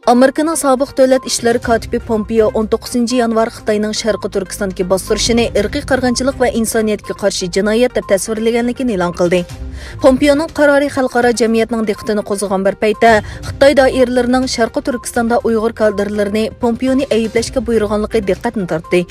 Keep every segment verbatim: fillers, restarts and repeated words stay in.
ئامېرىكىنىڭ سابىق دۆلەت ئىشلىرى كاتىپى پومپېئو ئون توققۇزىنچى يانۋار خىتاينىڭ شەرقىي تۈركىستاندىكى باستۇرۇشىنى ئىرقىي قىرغىنچىلىق ۋە ئىنسانىيەتكە قارشى جىنايەت دەپ تەسۋىرلىگەنلىكىنى ئېلان قىلدى. پومپېئونىڭ قارارى خەلقئارا جەمئىيەتنىڭ دىققىتىنى قوزغىغان بىر پەيتتە، خىتاي دائىرىلىرىنىڭ شەرقىي تۈركىستاندا ئۇيغۇر كادىرلىرىنى پومپېئونى ئەيىبلەشكە بۇيرۇغانلىقى دىققەتنى تارتتى.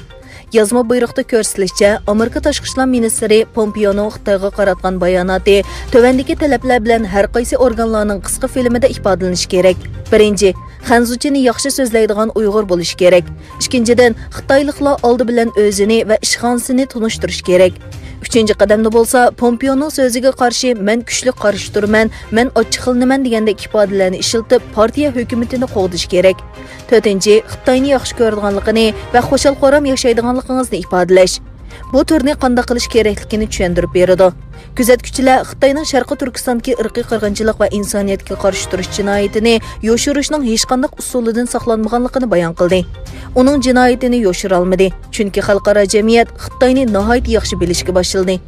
يازما بۇيرۇقتا كۆرسىتىلىشىچە، ئامېرىكا تاشقى ئىشلار مىنىستىرى پومپېئونىڭ خىتايغا قاراتقان باياناتى تۆۋەندىكى تەلەپلەر بىلەن ھەر قايسى ئورگانلارنىڭ قىسقا فىلىمىدا ئىپادىلىنىشى كېرەك. بىرىنچى، خەنزۇچىنى ياخشى سۆزلەيدىغان ئۇيغۇر بولۇشى كېرەك. ئىككىنچىدىن، خىتايلىقلار ئالدى بىلەن ئۆزىنى ۋە ئىشخانىسىنى تونۇشتۇرۇشى كېرەك. ئۈچىنچى قەدەمدە بولسا، پومپېئونىڭ سۆزىگە قارشى، مەن كۈچلۈك قارشى تۇرىمەن، مەن ئاچچىقلىنىمەن دېگەندەك ئىپادىلەرنى ئىشلىتىپ، پارتىيە ھۆكۈمىتىنى قوغدىشى كېرەك. تۆتىنچى، خىتاينى ياخشى كۆرىدىغانلىقىنى ۋە خۇشال-خۇرام ياشايدىغانلىقىڭىزنى ئىپادىلەش. بۇ تۈرنى قانداق قىلىش كېرەكلىكىنى چۈشەندۈرۈپ بېرىدۇ. كۆزەتكۈچىلەر خىتاينىڭ شەرقىي تۈركىستاندىكى ئىرقىي قىرغىنچىلىق ۋە ئىنسانىيەتكە قارشى تۇرۇش جىنايىتىنى يوشۇرۇشنىڭ ھېچقانداق ئۇسۇلىدىن ساقلانمىغانلىقىنى بايان قىلدى. ئۇنىڭ جىنايىتىنى يوشۇرالمىدى، چۈنكى خەلقئارا جەمئىيەت خىتاينى ناھايىتى ياخشى بىلىشكە باشلىدى.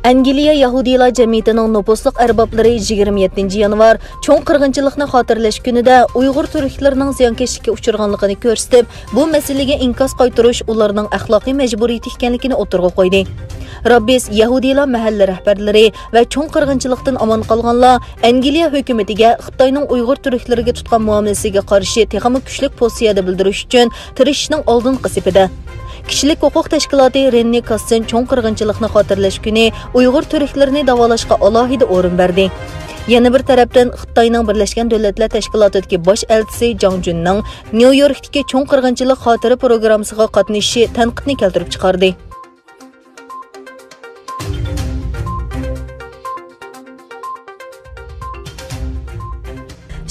ئەنگلىيە يەھۇدىيلار جەمئىيىتىنىڭ نوپۇسلۇق ئەربابلىرى يىگىرمە يەتتىنچى يانۋار چوڭ قىرغىنچىلىقنى خاتىرىلەش كۈنىدە ئۇيغۇر تۈركلىرىنىڭ زىيانكەشلىككە ئۇچرىغانلىقىنى كۆرسىتىپ، بۇ مەسىلىگە ئىنكاس قايتۇرۇش ئۇلارنىڭ ئەخلاقىي مەجبۇرىيىتى ئىكەنلىكىنى ئوتتۇرىغا قويدى. راببىس يەھۇدىيلار مەھەللە رەھبەرلىرى ۋە چوڭ قىرغىنچىلىقتىن ئامان قالغانلار ئەنگلىيە ھۆكۈمىتىگە خىتاينىڭ ئۇيغۇر تۈركلىرىگە تۇتقان مۇئامىلىسىگە قارشى تېخىمۇ كۈچلۈك پوزىتسىيەدە بىلدۈرۈش ئۈچۈن تىرىشىشنىڭ ئالدىنقى سېپىدە. كىشىلىك ھوقۇق تەشكىلاتى رېننى كاسسېن چوڭ قىرغىنچىلىقنى خاتىرىلەش كۈنى ئۇيغۇر تۈركلىرىنى داۋالاشقا ئالاھىدە ئورۇن بەردى. يەنە بىر تەرەپتىن، خىتاينىڭ بىرلەشكەن دۆلەتلەر تەشكىلاتىدىكى باش ئەلچىسى جاڭ جۈننىڭ نيۇ يوركتىكى چوڭ قىرغىنچىلىق خاتىرە پروگراممىسىغا قاتنىشىشى تەنقىدنى كەلتۈرۈپ چىقاردى.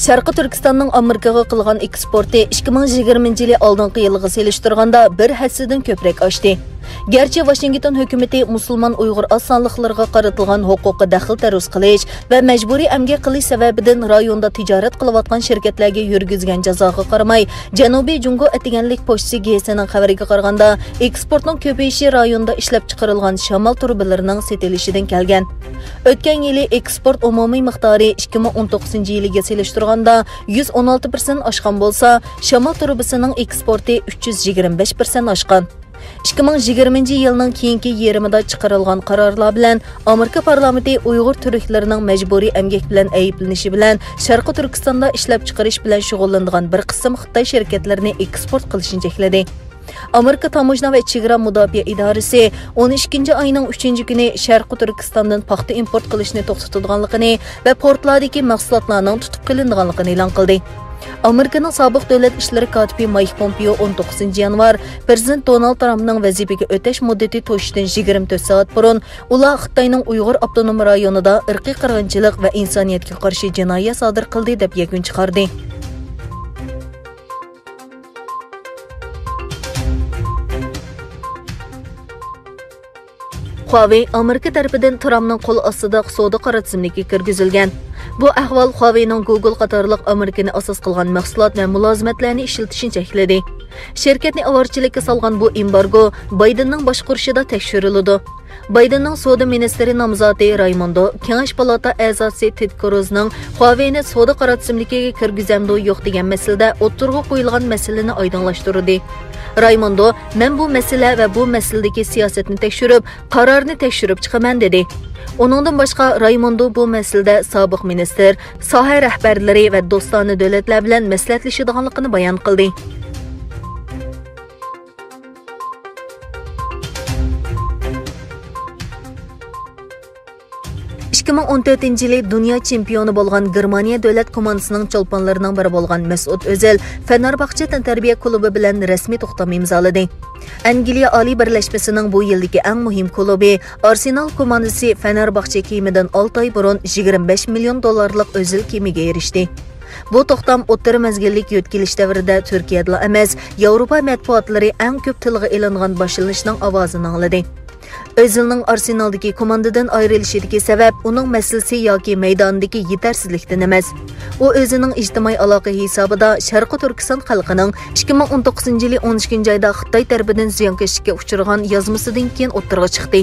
شەرقىي تۈركىستاننىڭ ئامېرىكىغا قىلغان ئېكسپورتى ئىككى مىڭ يىگىرمىنچى يىلى ئالدىنقى يىلغا سېلىشتۇرغاندا بىر ھەسسىدىن كۆپرەك ئاشتى. گەرچە ۋاشىنگتون ھۆكۈمىتى مۇسۇلمان ئۇيغۇر ئاز سانلىقلىرىغا قارىتىلغان ھوقۇققا دەخلى تەرۇز قىلىش ۋە مەجبۇرىي ئەمگەك قىلىش سەۋەبىدىن رايوندا تىجارەت قىلىۋاتقان شىركەتلەرگە يۈرگۈزگەن جازاغا قارىماي، جەنۇبىي جۇڭگو ئەتىگەنلىك پوچتىسى گېزىتىنىڭ خەۋىرىگە قارىغاندا، ئېكسپورتنىڭ كۆپىيىشى رايوندا ئىشلەپچىقىرىلغان شامال تۇرۇبىلىرىنىڭ سېتىلىشىدىن كەلگەن. ئۆتكەن يىلى ئېكسپورت ئومۇمىي مىقدارى ئىككى مىڭ ئون توققۇزىنچى يىلىگە سېلىشتۇرغاندا يۈز ئون ئالتە پىرسەنت ئاشقان بولسا، شامال تۇرۇبىسىنىڭ ئېكسپورتى ئۈچ يۈز يىگىرمە بەش پىرسەنت ئاشقان. ئىككى مىڭ يىگىرمىنچى يىلنىڭ كېيىنكى يېرىمىدا چىقىرىلغان قارارلار بىلەن ئامېرىكا پارلامېنتى ئۇيغۇر تۈركلىرىنىڭ مەجبۇرىي ئەمگەك بىلەن ئەيىبلىنىشى بىلەن شەرقىي تۈركىستاندا ئىشلەپچىقىرىش بىلەن شۇغۇللىنىدىغان بىر قىسىم خىتاي شىركەتلىرىنى ئېكسپورت قىلىشنى چەكلىدى. ئامېرىكا تاموژنا ۋە چېگرا مۇداپىئە ئىدارىسى ئون ئىككىنچى ئاينىڭ ئۈچىنچى كۈنى شەرقىي تۈركىستاندىن پاختا ئىمپورت قىلىشنى توختىتىدىغانلىقىنى ۋە پورتلاردىكى مەھسۇلاتلارنىڭ تۇتۇپ قېلىنىدىغانلىقىنى ئېلان قىلدى. ئامېرىكىنىڭ سابىق دۆلەت ئىشلىرى كاتىپى مايك پومپېئو ئون توققۇزىنچى يانۋار پىرېزىدېنت دونالد ترامپنىڭ ۋەزىپىگە ئۆتەش مۇددىتى توشۇشتىن يىگىرمە تۆت سائەت بۇرۇن، ئۇلار خىتاينىڭ ئۇيغۇر ئاپتونوم رايونىدا ئىرقىي قىرغىنچىلىق ۋە ئىنسانىيەتكە قارشى جىنايەت سادىر قىلدى، دەپ يەكۈن چىقاردى. خۇاۋېي ئامېرىكا تەرىپىدىن ترامپنىڭ قول ئاستىدا سودا قارا تىزىملىكىگە كىرگۈزۈلگەن. بۇ ئەھۋال خۇاۋېينىڭ گۇگل قاتارلىق ئامېرىكىنى ئاساس قىلغان مەھسۇلات ۋە مۇلازىمەتلەرنى ئىشلىتىشىنى چەكلىدى. شىركەتنى ئاۋارىچىلىككە سالغان بۇ ئېمبارگو بايدېننىڭ باشقۇرۇشىدا تەكشۈرۈلىدۇ. بايدېننىڭ سودا مىنىستىرى نامزاتى رايموندو، كېڭەش پالاتا ئەزاسى تېد كروزنىڭ خۇاۋېينى سودا قارا تىزىملىكىگە كىرگۈزەمدۇ يوق دېگەن مەسىلىدە ئوتتۇرىغا قويۇلغان مەسىلىنى ئايدىڭلاشتۇردى. رايموندو، مەن بۇ مەسىلە ۋە بۇ مەسىلىدىكى سىياسەتنى تەكشۈرۈپ، قارارنى تەكشۈرۈپ چىقىمەن، دېدى. ئۇنىڭدىن باشقا، رايموندو بۇ مەسىلىدە سابىق مىنىستىر، ساھە رەھبەرلىرى ۋە دوستانە دۆلەتلەر بىلەن مەسلىھەتلىشىدىغانلىقىنى بايان قىلدى. ئىككى مىڭ ئون تۆتىنچى يىلى دۇنيا چېمپىيونى بولغان گېرمانىيە دۆلەت كوماندىسىنىڭ چولپانلىرىنىڭ بىرى بولغان مەسئۇت ئۆزىل فېنېرباخچە تەنتەربىيە كۇلۇبى بىلەن رەسمىي توختام ئىمزالىدى. ئەنگلىيە ئالىي بىرلەشمىسىنىڭ بۇ يىلدىكى ئەڭ مۇھىم كۇلۇبى ئارسېنال كوماندىسى فېنېرباخچە كىيىمىدىن ئالتە ئاي بۇرۇن يىگىرمە بەش مىليون دوللارلىق ئۆزىل كىيىمىگە ئېرىشتى. بۇ توختام ئوتتۇرا مەزگىللىك يۆتكىلىش دەۋرىدە تۈركىيەدىلا ئەمەس، ياۋروپا مەتبۇئاتلىرى ئەڭ كۆپ تىلغا ئېلىنغان باشلىنىشنىڭ ئاۋازىنى ئاڭلىدى. ئۆزىلنىڭ ئارسېنالدىكى كوماندىدىن ئايرىلىشىدىكى سەۋەب ئۇنىڭ مەسىلىسى ياكى مەيدانىدىكى يېتەرسىزلىكتىن ئەمەس. ئۇ ئۆزىنىڭ ئىجتىمائىي ئالاقە ھېسابىدا شەرقىي تۈركىستان خەلقىنىڭ ئىككى مىڭ ئون توققۇزىنچى يىلى ئون ئىككىنچى ئايدا خىتاي تەرىپىدىن زىيانكەشلىككە ئۇچرىغان يازمىسىدىن كېيىن ئوتتۇرىغا چىقتى.